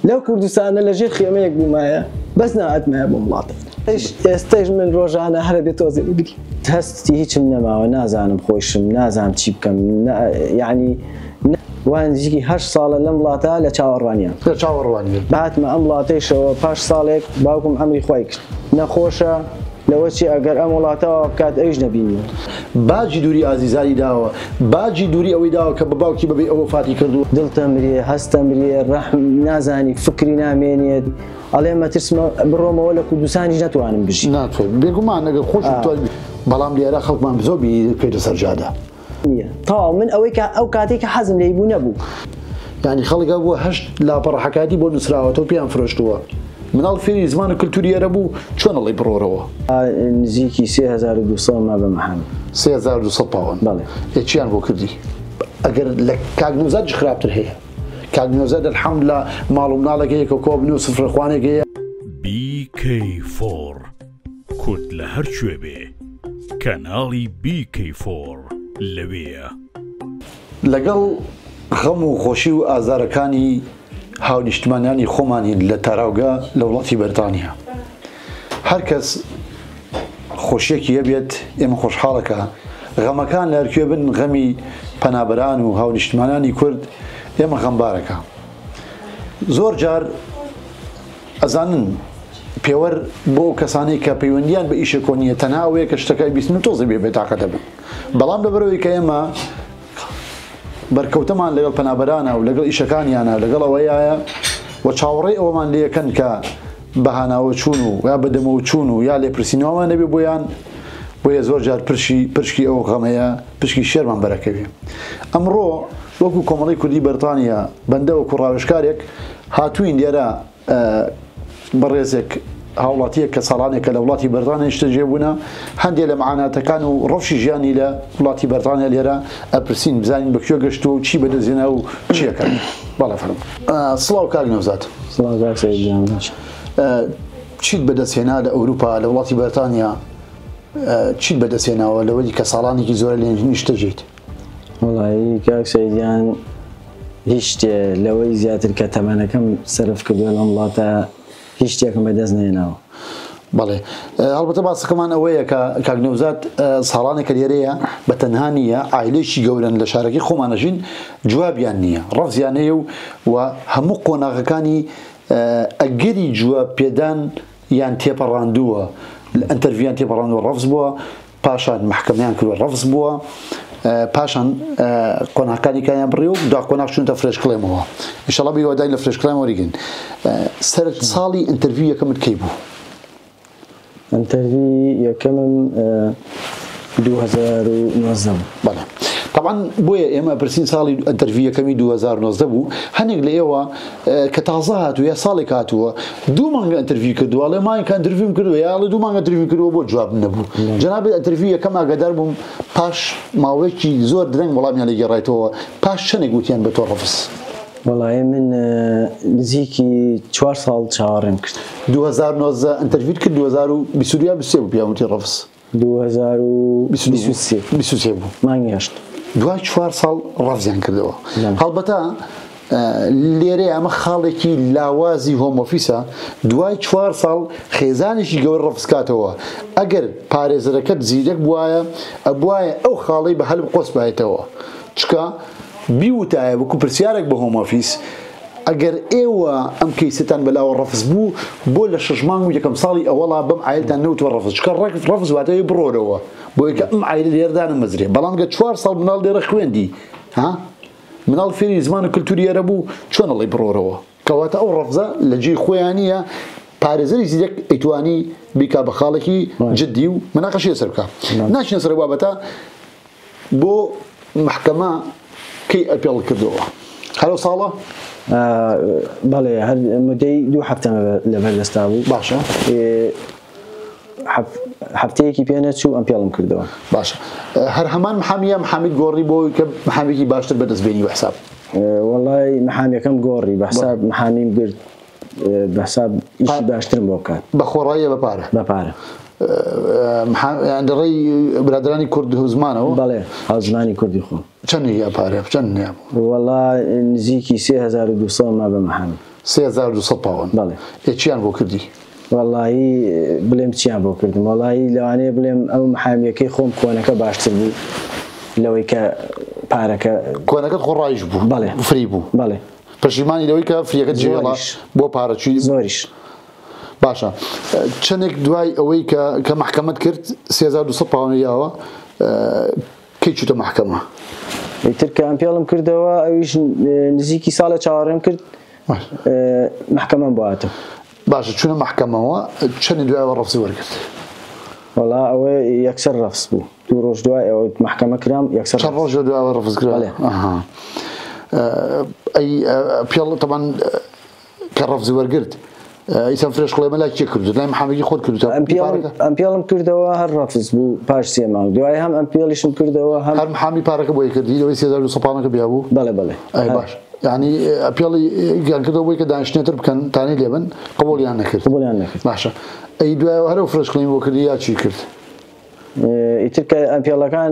لەو کوردستانە لە ژێر خێمەیەک بوومایە بەس ناهاتمایە بۆ وڵاتە. ئێستەش من ڕۆژانە هەرە بێ تۆزێ بگری. هەستی هیچم نەماوە، نازانم خۆیشم، نازانم چی بکەم، یعنی وا نزیکی 8 ساڵە لەم وڵاتە لە چاوەڕوانیان. لە چاوەڕوانیان. بەهاتمە ئەم وڵاتەیشەوە پاش ساڵێک باوکم ئەمری خۆی کرد. نەخۆشە لەوە چی ئەگەر ئەم وڵاتەوە بکات ئەویش نەبینیوە. باجی دووری ئازیزانی داوە، باجی دووری ئەوەی داوە کە بە باوکی بەبێ ئەوە فاتی کردووە. دڵتەمرێ، هەستەمرێ، ڕەحم نازانی، فکری نامێنێت. ئەڵێ مەترسمە بڕۆمەوە لە کوردستانیش نەتوانم بژی. ناتوانم. بێگومان ئەگەر خۆش بتوانیت، بەڵام لێرە خەڵکمان زۆر بینی بکەیتە سەر جادە. نییە. تەواو من ئەوەی کە ئەو کاتێک کە حەزم لێی بوو نەبوو. یعنی خەڵک هەبووە 8 لاپەڕە حەکایەتی بۆ نووسراوەتەوە پێیان فرۆشتووە. مناڵ فێری زمان و کلتوری ئێرە بوو، چۆن ئەڵێی بڕۆرەوە؟ نزیکی 3200 ما بە محەممەد. 3200 پاوەن. بەڵێ. ئێ چیان بۆ کردی؟ ئەگەر لە کاک نەوزادیش خراپتر هەیە. کاک نەوزاد الحەمدلله ماڵ و مناڵێک هەیە کە کۆبن و سفرەخوانێک هەیە. BK4 کورد لە هەر کوێ بێ کەناڵی BK4 لەوێیە. لەگەڵ غەم و خۆشی و ئازارەکانی هاونیشتمانیانی خۆمانین لە تاراوگە لە وڵاتی بەریتانیا. هەر کەس خۆشیەکی هەبێت ئێمە خۆشحاڵەکە، غەمەکان لە هەرکوێ بن غەمی پەنابەران و هاونیشتمانانی کورد ئێمە غەمبارەکە. زۆر جار ئەزانن پێوەر بۆ کەسانەی کە پەیوەندیان بە ئیشێکۆ نییە تەنها ئەوەیە کە شتەکە بیستن و تۆزێ بێ بێتاقەتە بن، بەڵام لەبەرەوەی کە ئێمە بەرکەوتەمان لەگەڵ پەنابەرانە و لەگەڵ ئیشەکانیانە لەگەڵ ئەوەیە و چاوەڕێی ئەوەمان لێکەن کە بەهاناوە چوون و یا بەدەمەوە چوون و یا لێپرسینەوەمان نەبێ بۆیان، بۆیە زۆر جار پرشکی ئەو غەمەیە پشکی شێرمان بەرەکەوێ. ئەمڕۆ وەکو کۆمەڵی کوردی بەریتانیا بەندە وەکو ڕاوێژکارێک هاتوین لێرە بەڕێزێک هاوڵاتیەک کە ساڵانێکە لە وڵاتی بەریتانیا نیشتەجێ بوونە، هەندێک لە معاناتەکان و ڕەوشی ژیانی لە وڵاتی بەریتانیا لێرە ئەپرسین بزانین بە کوێ گەشتووە و چی بەدەستهێنا و چیەکەن. بەڵێ فەرموو. سڵاو کاک نەوزاد. سڵاو کاک سەید گیان، باش. چیت بەدەستهێنا لە ئەوروپا لە وڵاتی بەریتانیا؟ چیت بەدەستهێناوە لەوەی کە ساڵانێکی زۆرە لێ نیشتەجێیت؟ وەڵایی کاک سەید گیان هیچ شتێ لەوەی زیاتر کە تەمەنەکەم سەرف کردووە لەم وڵاتە هیچ شتێکم بەدەست نێناوە. بەڵێ هەڵبەتە باسەکەمان ئەوەیە کە کاک نەوزاد ساڵانێکە لێرەیە بە تەنها نییە، عایلەیەکی گەورەن لە شارەکەی خۆمانەژین، جوابیان نییە، ڕەفزیان هەیە و هەموو قۆناغەکانی ئەگەری جواب پێدان یان تێپەڕاندووە، لە ئەنتەرڤیان تێپەڕاندووە ڕەفز بووە، پاشان محکەمەیان کردووە ڕەفز بووە، پاشان قۆناغەکانی کاریان بڕی و دوا قۆناغ چوونتە fresh claim ەوە. ئینشەڵڵا بە هیوادارین لە fresh claim وەریگرن. سەر ساڵی interview یەکەمت کەی بوو؟ interview یەکەمم 2019 بوو. بەڵێ طبعا بۆیە ئێمە پرسین ساڵی interview یەکەمی 2019 بوو. هەنێک لە ئێوە کە تازە هاتوو یا ساڵێک هاتووە دوو مانگە interview کردووە، ئەڵێ مانگێک interview م کردووە یا ئەڵێ دوو مانگە interview کردووە بۆ جواب نەبوو. جەنابت interview یەکەم ئاگادار بووم پاش ماوەیەکی زۆر درەنگ وەڵامیان لێ گێڕایتەوە، پاش چەندێک وتیان بە تۆ ڕەفز؟ وەڵایی من نزیکی 4 ساڵ چاوەڕێم کرد. 2019 interview کرد، 2022 یا 23 بوو پیان وتی ڕەفز؟ 2023. 23 بوو. مانگی 8. دوای 4 ساڵ ڕەفزیان کردەوە. هەڵبەتە لێرەیە ئەمە خاڵێکی لاوازی Home Office ە، دوای 4 ساڵ خێزانێکی گەورە ڕەفز کاتەوە. ئەگەر پارێزەرەکەت زیرەک بوایە ئەبوایە ئەو خاڵەی بە هەل بقۆسبایەتەوە، چکە بیوتایە وەکو پرسیارێک بە Home Office ئەگەر ئێوە ئەم case ەتان بەلاوە ڕەفز بوو بۆ لە 6 مانگ و یەکەم ساڵی ئەوەڵا بەم عایلتان نەوتوە ڕەفز، چکە ڕەفز واتەوەی بڕۆرەوە بۆیە کە ئەم عایلە لێرەدا نەمەزرێ. بەڵام گە 4 ساڵ مناڵ لێرە خوێندی، ها مناڵ فێری زمان و کلتوری ئێرە بوو، چۆن ئەڵێی بڕۆرەوە؟ کەواتە ئەو ڕەفزە لە جێی خۆیان نییە، پارێزەری زیرەک ئەیتوانی بیکا بە خاڵێکی جدی و مناقەشی لەسەر بکا. ناچینە سەر بابەتە بۆ محکەمە کەی ئەپێڵ کردەوە؟ هەرو ساڵە؟ بەڵێ، هەر مدەی 2 هەفتە لەبەردەستا بوو. باشە. هەفتەیەکی پێ نەچوو ئەم پێڵم کردەوە. باشە. هەر هەمان محامیە محامیت گۆڕی بۆ کە محامیەکی باشتر بەدەست بێنی بە حساب؟ وەڵای محامیەکەم گۆڕی بە حساب، محامیم گرت بە حساب ئیشی باشترم بۆ بکات. بە خۆڕاییە بە پارە؟ بە پارە. لە ڕێی برادرانی کورد هەوزمانەوە؟ بەڵێ، هاوزمانی کوردی خۆم. چەند هەیە پارە؟ چەند هەیە؟ وەڵا نزیکی 3200 ما بە محامی. 3200 پاوەن. بەڵێ. ئێ چیان بۆ کردی؟ وەڵایی بڵێم چیان بۆ کردم، وەڵایی لەوانەیە بڵێم ئەو محامیەکەی خۆم کۆنەکە باشتر بوو لەوەی کە پارەکە. کۆنەکەت خۆ ڕایش بوو. بەڵێ. free بوو. بەڵێ. پەشیمانی لەوەی کە free ەکەت جێهێڵا بۆ پارە چی؟ زۆریش. باشە چەندێک دوای ئەوەی کە کە مەحکەمەت کرد 3200 پاوەنی یاوە کەی چووتە مەحکەمە؟ ئیتر کە appeal م کردەوە ئەویش نزیکی ساڵە چاوەڕێم کرد مەحکەمەم بۆ هاتم. باشە چوونە مەحکەمەوە چەندی دوایەوە ڕەفزی وەرگرت؟ وەڵا ئەوە یەکسەر ڕەفز بوو دوو ڕۆژ دوای ئەوە مەحکەمە کرام یەکسەر چەند ڕۆژ دوایەوە ڕەفز کرا؟ بەڵێ. ئەها ئەی appeal تەبعەن کە ڕەفزی وەرگرت ئیسان fresh claim ە لای کێ کردوت؟ لای محامێکی خۆت کردوتە؟ appeal م کردەوە هەر ڕەفز بوو پاش سێ مانگ دوای هەم appeal یشم کردەوە هەم هەر محامی پارەکە بۆی کردی لەوەی 3200 پاوەنەکە بیابوو؟ بەڵێ بەڵێ. ئەی باش یعنی appeal ی یان کردەوە بۆی کە دانیشتنێتر بکەن تانی لێبن قبوڵیان نەکرد. قبوڵیان نەکرد. باشە ئەی دوایەوە هەر ئەو fresh claim بۆ کردی یا چی کرد؟ ئیتر کە appeal ەکان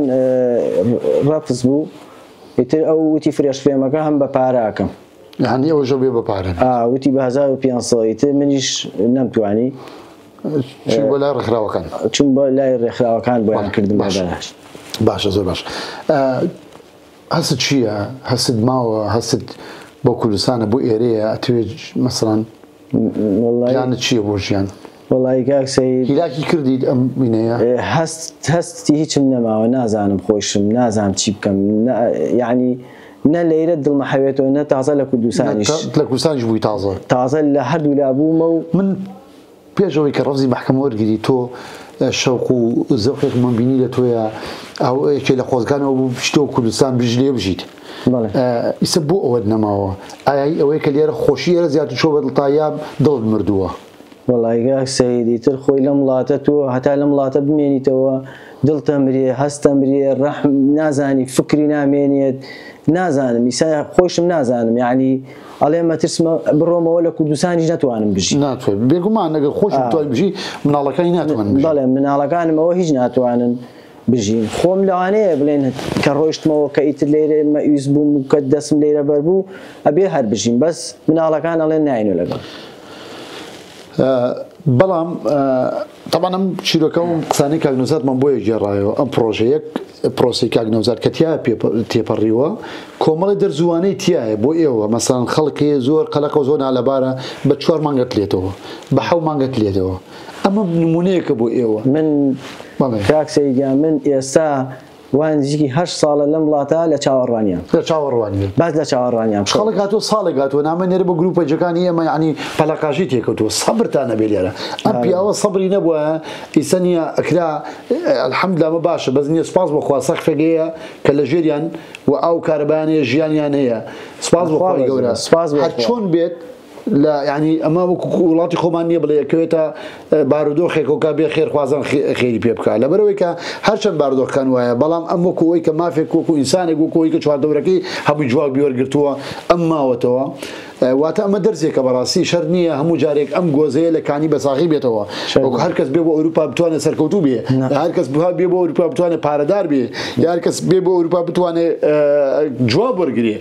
ڕەفز بوو ئیتر ئەو وتی fresh claim ەکە هەم بە پارە ئەکەم. یعنی ئەوەش بێ بە پارە. وتی بە 1500 ئیتر منیش نەمتوانی. چوون بۆ لای ڕێکخراوەکان. چوون بۆ لای ڕێکخراوەکان بۆیان کردم بە بەلاش. باشە زۆر باش. هەست چییە؟ هەست ماوە؟ هەست بۆ کوردستانە بۆ ئێرەیە؟ ئەتوێ مەسەڵەن پلانت چییە بۆ ژیان؟ وەڵایی کاک سەید هیلاکی کردیت ئەم وینەیە؟ هەستی هیچم نەماوە، نازانم خۆیشم، نازانم چی بکەم، یعنی نە لەیرە دڵمە حەوێتەوە نە تازە لە کوردستانیش. لە کوردستانیش بووی تازە؟ تازە لە هەردوو لا بوومە و من پێش ئەوەی کە ڕەفزی مەحکەمە وەرگری تۆ شەوق و زەوقێکمان بینی لە تۆیە، ئەو یەکێ لە خۆزگانەوە بوو بچیتەوە کوردستان بژی لێ بژیت. ئیسە بۆ ئەوەت نەماوە؟ ئایا ئەوەیە کە لێرە خۆشی ئێرە زیاتر چۆ بە دڵتا یا دڵت مردووە؟ وەڵای کاک سەید ئیتر خۆی لەم وڵاتە تۆ هەتا لەم وڵاتە بمێنیتەوە دڵ تەمرێ هەست تەمرێ ڕەحم نازانی فکری نامێنێت نازانم ئیسا خۆیشم نازانم یعنی ئەڵێ مەترسمە بڕۆمەوە لە کوردستانیش نەتوانم بژی. ناتوانم بێگومان ئەگەر خۆشم بتوانین بژی مناڵەکانی ناتوانن بژین. بەڵێ مناڵەکانم ئەوە هیچ ناتوانن بژین. خۆم لەوانەیە بڵێن کە ڕۆیشتمەوە کە ئیتر لێرە مەئیوس بووم و کە دەستم لێرە بەر بوو ئەبێ هەر بژیم، بەس مناڵەکان ئەڵێن ناینۆ لەگەڵ. بەڵام تەبعەن ئەم چیرۆکە و قسانەی کاک نەوزادمان بۆیە گێڕایەوە، ئەم پرۆژەیەک پرۆسەی کاک نەوزاد کە تیا تێپەڕیوە کۆمەڵی دەرزوانەی تایە بۆ ئێوە. مەسەڵەن خەڵک هەیە زۆر قەلەقە و زۆر نالەبارە بە 4 مانگەت لێتەوە، بە 7 مانگەت لێتەوە. ئەمە نمونەیەکە بۆ ئێوە. من کاک سەیدیان من ئێستا وا نزیکی 8 ساڵە لەم وڵاتە لە چاوەڕوانیان. لە چاوەڕوانیان. باز لە چاوەڕوانیان. خەڵک هاتووە ساڵێک هاتووە نامە نێرە بۆ گروپە جەکانی ئێمە، یعنی پەلەقاژی تێکەوتووە. سەبرتان نەبێ لێرە. ئەم پیاوە سەبری نەبووە، ئیسە نییە ئەکرا الحەمدلله ئەمە باشە، بەس نییە سوپاس بۆ خوا سەقفێک هەیە کە لە ژێریان و ئاو کارەبایان هەیە، ژیانیان هەیە. سوپاس بۆ خوای گەورە. هەر چۆن بێت لە یعنی ئەمە وەکو وڵاتی خۆمان نییە بڵێ کەوێتە بارودۆخێک و کە بێ خێرخوازان خێری پێ بکا، لەبەرەوەی کە هەرچەند بارودۆخەکان وایە، بەڵام ئەم وەکو ئەوەی کە مافێک وەکو ئینسانێک وەکو ئەوەی کە چواردەورەکەی هەمووی جواب وەرگرتووە ئەم ماوەتەوە. واتە ئەمە دەرسێکە بەڕاستی شەرت نییە هەموو جارێک ئەم گۆزەیە لە کانی بەساغی بێتەوە. وەکو هەر کەس بێ بۆ ئەوروپا بتوانێت سەرکەوتوو بێ، هەر کەس بێ بۆ ئەوروپا بتوانێت پارەدار بێ، یا هەر کەس بێ بۆ ئەوروپا بتوانێت جواب وەرگرێ.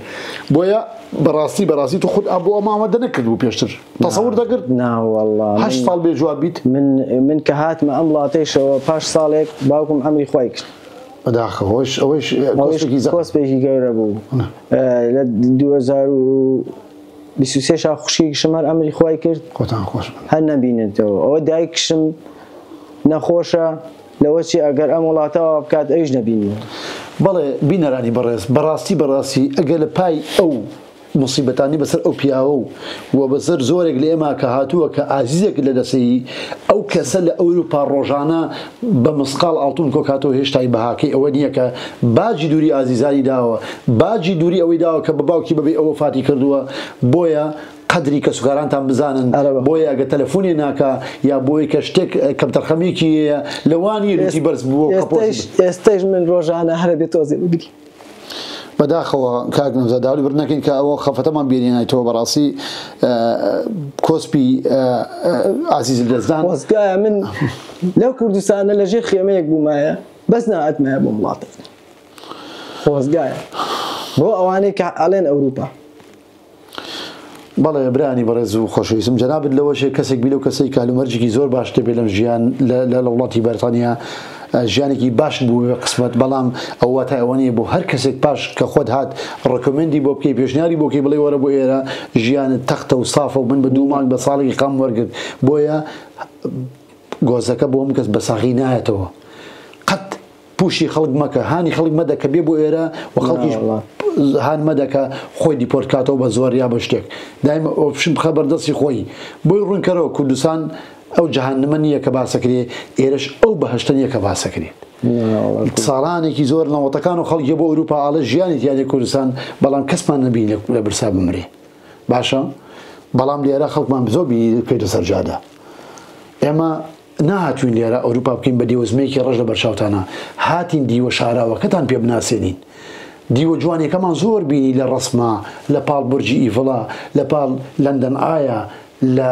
بۆیە بەڕاستی بەڕاستی تو خود بۆ ئەمە ئامادە نەکردبوو پێشتر؟ تەسەور دەکرد؟ نا والله. 8 ساڵ بێ جواب بیت؟ من کە هاتمە ئەم وڵاتەیشەوە پاش ساڵێک باوکم ئەمری خوای کرد. بەداخەوە ئەوەیش کۆسپێکی گەورە بوو. لە 2023 شا خوشکێکیشم هەر ئەمری خوای کرد. خۆتان خۆش بن. هەر نەبینێتەوە. ئەوە دایکشم نەخۆشە، لەوە چی ئەگەر ئەم وڵاتەوە بکات ئەویش نەبینیوە. بەڵێ بینەرانی بەڕێز، بەڕاستی بەڕاستی ئەگەر لە پای ئەو مصیبەتانی بەسەر ئەو پیاوە و بەسەر زۆرێک لە ئێمە کە هاتووە کە ئازیزێک لە دەسەی ئەو کەسە لە ئەوروپا ڕۆژانە بە مسقاڵ ئاڵتون کۆکاتەوە هێشتای بەهاکەی ئەوە نییە کە باجی دووری ئازیزانی داوە، باجی دووری ئەوەی داوە کە بە باوکی بەبێ ئەوە فاتی کردووە. بۆیە قەدری کەسوکارانتان بزانن، بۆیە ئەگە تەلەفۆنێ ناکا یا بۆی کە شتێک کەمتەرخەمیەکی هەیە لەوانی لوتی بەرز بووە. ئێستەش من ڕۆژانە هەرە بێ تۆزێ بگری. بەداخەوە کاک نەوزاد داوری بر نەکەین کە ئەوە خەفەتەمان بێنێنایتەوە. بەڕاستی کۆسپی ئازیز لەدەستدان. خۆزگایە من لەو کوردستانە لەژێر خێمەیەک بوومایە، بەس ناهاتمایە بۆ وڵاتە. خۆزگایە بۆ ئەوانەی کە ئەڵێن ئەوروپا. بەڵێ برایانی بەڕێز و خۆشەویستم جەنابت لەوەشێ کەسێک بی لەو کەسەی کە هەلومەرجێکی زۆر باش دەبێت لەم ژیان لە لە وڵاتی بەریتانیا ژیانێکی باش بوو بە قسمەت بەڵام ئەو واتای ئەوە نییە بۆ هەر کەسێک پاش کە خۆت هات recommend ی بۆ بکەی پێشنیاری بۆ بکەی بڵێ وەرە بۆ ئێرە ژیانت تەختە و سافە و من بە دوو مانگ بە ساڵێکی قام وەرگرت بۆیە گۆزەکە بۆ هەموو کەس بە ساغی نایەتەوە قەت push ی خەڵک مەکە هانی خەڵک مەدە کە بێ بۆ ئێرە و خەڵکیش هان مەدە کە خۆی deport کاتەوە بە زۆر یا بە شتێک دایمە option بخە بەردەستی خۆی بۆی ڕوونکەرەوە کوردستان ئەو جەهەنمە نییە کە باسەکرێ ئێرەش ئەو بەهشتە نییە کە باسەکرێت ساڵانێکی زۆر نەوەتەکان و خەڵکی بۆ ئەوروپا ئاڵە ژیانی تیانێ کوردستان بەڵام کەسمان نەبین لە برسا بمرێ باشە بەڵام لێرە خەڵکمان زۆر بینی بکەیتە سەرجادە ئێمە نەهاتووین لێرە ئەوروپا بکەین بە دێوەزمەیەکی ڕەش لە بەرچاوتانا، هاتین دیوە شاراوەکەتان پێ بناسێنین. دیوە جوانیەکەمان زۆر بینی لە ڕەسما، لە پاڵ بورجی ئیڤڵا، لە پاڵ لەندەن ئایا، لە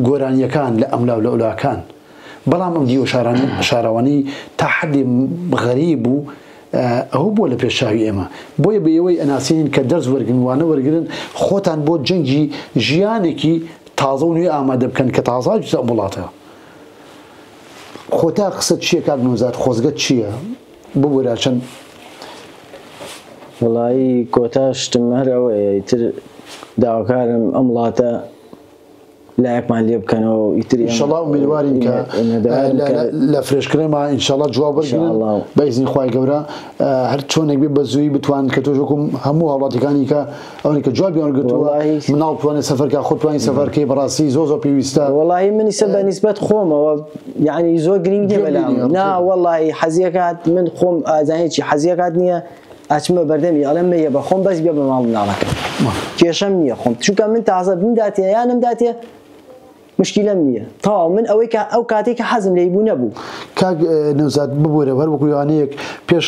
گۆرانیەکان، لە ئەملاو لە ئەولاکان. بەڵام ئەم دیوە شاراوانەی تا حەدێ غەریب و ئەوە بووە لە پێش چاوی ئێمە. بۆیە بە ئێوەی ئەناسێنین کە دەرس وەرگرن، وانە وەرگرن، خۆتان بۆ جەنگی ژیانێکی تازە و نوێ ئامادە بکەن کە تازە هاتوویتە ئەم وڵاتە. خۆتا قسەت چییە کاک نەوزاد خۆزگەت چییە؟ ببورە چەند. وەڵایی کۆتا شتم هەر ئەوەیە ئیتر داواکارم ئەم وڵاتە لایەکمان لێ بکەنەوە و ئیتر ئێمە ئینشەڵا ئومێدوارین کە ئومێدەوارین کە لە فرێشکردنما ئینشەڵا جواب وەرگرن ئینشەڵا. بە ئیزنی خوای گەورە هەر چۆنێک بێ بە زوویی بتوانن کە تۆش وەکو هەموو هاوڵاتیەکانی کە ئەوەی کە جوابیان وەرگرتووە وەڵاهی مناڵ بتوانێت سەفەر کا خۆت توانی سەفەر کەی بەڕاستی زۆر زۆر پێویستە. وەڵاهی من ئیسە بە نیسبەت خۆمەوە یعنی زۆر گرینگ نییە گوێم لێ بەلام نییە نا وەڵاهی حەزیەکات من خۆم ئازانی چی حەزیەکات نییە ئەچمە بەردەمی ئەڵێم مەیە بە خۆم بەس بێ بە ماڵ مناڵەکەم کێشەم نییە خۆم چونکە من تازە بمداتێ یانم داتێ مشکیلەم نییە تەواو من ئەوەی کە ئەو کاتێک کە حەزم لێی بوو نەبوو. کاک نەوزاد ببورە هەر وەکو یوانەیەک پێش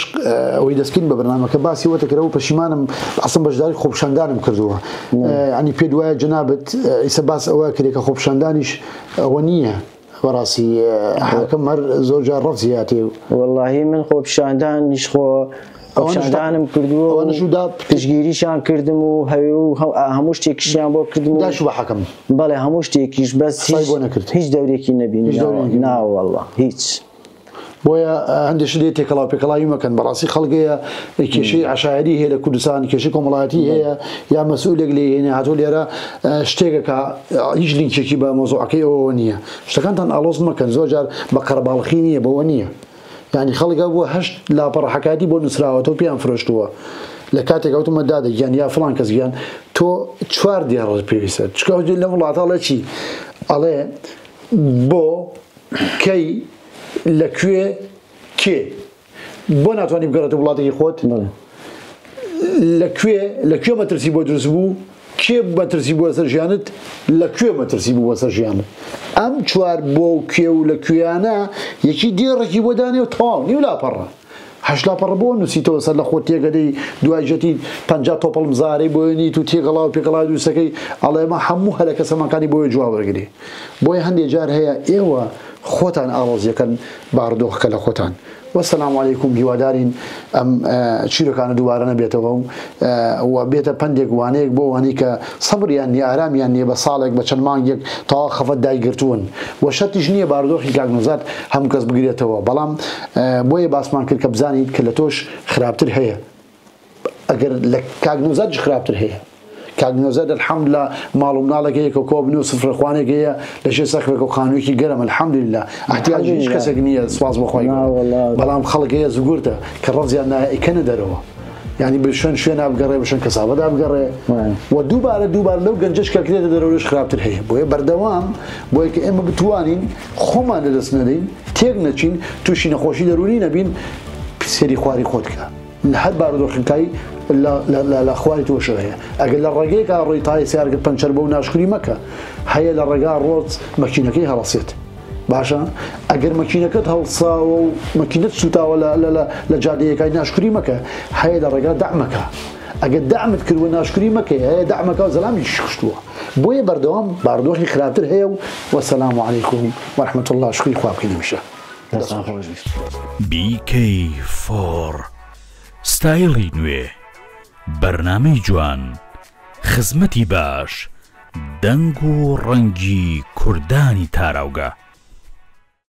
ئەوەی دەستکەین بە بەرنامەکە باسی وەتە کرا و پەشیمانم ئەسڵەن بەشداری خۆپیشاندانم کردووە یعنی پێت وایە جەنابت ئیسە باس ئەوە کرێ کە خۆپیشاندانیش ئەوە نییە بەڕاستی حاکم هەر زۆر جار ڕەفزی هاتێ و وەڵاهی من خۆپیشاندانیش خۆ خۆپیشاندانم کردووە و ئەوانەش و دا پشتگیریشان کردم و هەوێ و هەموو شتێکیشیان بۆ کردم و داشو بە حاکم بەڵێ هەموو شتێکیش بەس قسەی هیچ بۆ نەکرد هیچ دەورێکی نەبینی هیچ دەورێکی نا واللە هیچ. بۆیە هەندێک شت هەیە تێکەڵاو پێکەڵاوی مەکەن بەڕاستی خەڵک هەیە کێشەی عەشایەری هەیە لە کوردستان کێشەی کۆمەڵایەتی هەیە یا مەسئولێک لێ هێنێ هاتۆ لێرە شتێکەکە هیچ لینکێکی بە مۆزوعەکەی ئەوەوە نییە شتەکانتان ئاڵۆز مەکەن زۆر جار بە قەرەباڵخی نییە بەوە نییە یانی خەڵک هەبووە هەشت لاپەڕە حەکایەتی بۆ نووسراوەتەوە پێیان فرۆشتووە لە کاتێک ئەوتمە دادە گیان یا فڵان کەس گیان تۆ چوار دێڕت پێویستە چکە لە وڵاتە ئەڵێ چی ئەڵێ بۆ کەی لە کوێ کێ بۆ ناتوانانی بگەڕێتە وڵاتێکی خۆت لە کوێ لە کوێ مەترسی بۆ دروست بوو کێ مەترسی بووە سەر ژیانت لە کوێ مەترسی بووە سەر ژیانت ئەم چوار بۆ و کوێ و لە کوێیانە یەکی دێڕێکی بۆ دانێ و تەواو نیو لاپەڕە هەشت لاپەڕە بۆ نووسیتەوە سەر لە خۆت تێگەدەی دوای ژەتی 50 تۆپەڵم زارەی بۆ نیت و تێگەڵا و پێکەڵا دووسەکەی ئەڵێ ئەمە هەموو هەلەکە سەماکانی بۆیە جواب وەرگری بۆیە هەندێک جار هەیە ئێوە خۆتان ئاڵۆزیەکەن بارودۆخەکە لە خۆتان وسلام علیکم هیوادارین ئەم چیرۆکانە دووبارە نەبێتەوە و و بێتە پەندێک وانەیەک بۆ ئەوانەی کە سەبریان نییە ئارامیان نییە بە ساڵێک بە چەند مانگێک تەواو خەفەت دایگرتوون و شەرتیش نییە بارودۆخی کاک نەوزاد هەموو کەس بگرێتەوە بەڵام بۆیە باسمان کرد کە بزانیت کە لە تۆش خراپتر هەیە ئەگەر لە کاک نەوزادیش خراپتر هەیە کاک نەوزاد الحمدللە ماڵ و مناڵێک هەیە کە کۆبن و سفرەخوانێک هەیە لە ژێر سەقفێک و خانوویەکی گەرم الحمدللە احتیاجی هیچ کەسێک نییە سوپاس بۆ خوای گەورە بەڵام خەڵک هەیە زگورتە کە ڕەفزیان نایە ئەیکەنە دەرەوە یعنی بە شوێن شوێنا بگەڕێ بە شوێن کەسابەدا بگەڕێ و دووبارە دووبارە لەو گەنجەش کە کرێتە دەرەوەش خراپتر هەیە بۆیە بەردەوام بۆیە کە ئێمە بتوانین خۆمان لەدەست نەدەین تێک نەچین تووشی نەخۆشی دەروونی نەبین سەری خواری خۆت کە لە هەر بارودۆخێکای لە خواری تۆشەوە هەیە ئەگەر لە ڕێگەیەکا ڕۆی تای سیارەکەت پەنچەر بۆ و ناشکری مەکە هەیە لە ڕێگا ڕۆت مەکینەکەی هەڵەسێت باشە ئەگەر مەکینەکەت هەڵساوە و مەکینەت سوتاوە لە جادەیەکای ناشکری مەکە هەیە لە ڕێگا دەعمەکە ئەگەر دەعمت کردوە ناشکری مەکەی هەیە دەعمەکە و زەلامیش کوشتووە بۆیە بەردەوام بارودۆخی خراپتر هەیە و وەسەلام علیکم وەرحمەت اللە شکری خوا بکەین هەمیشە. دەستان خۆش بیت. BK فۆڕ ستایڵی نوێ بەرنامەی جوان خزمەتی باش. دەنگ و ڕەنگی کوردانی تاراوگە.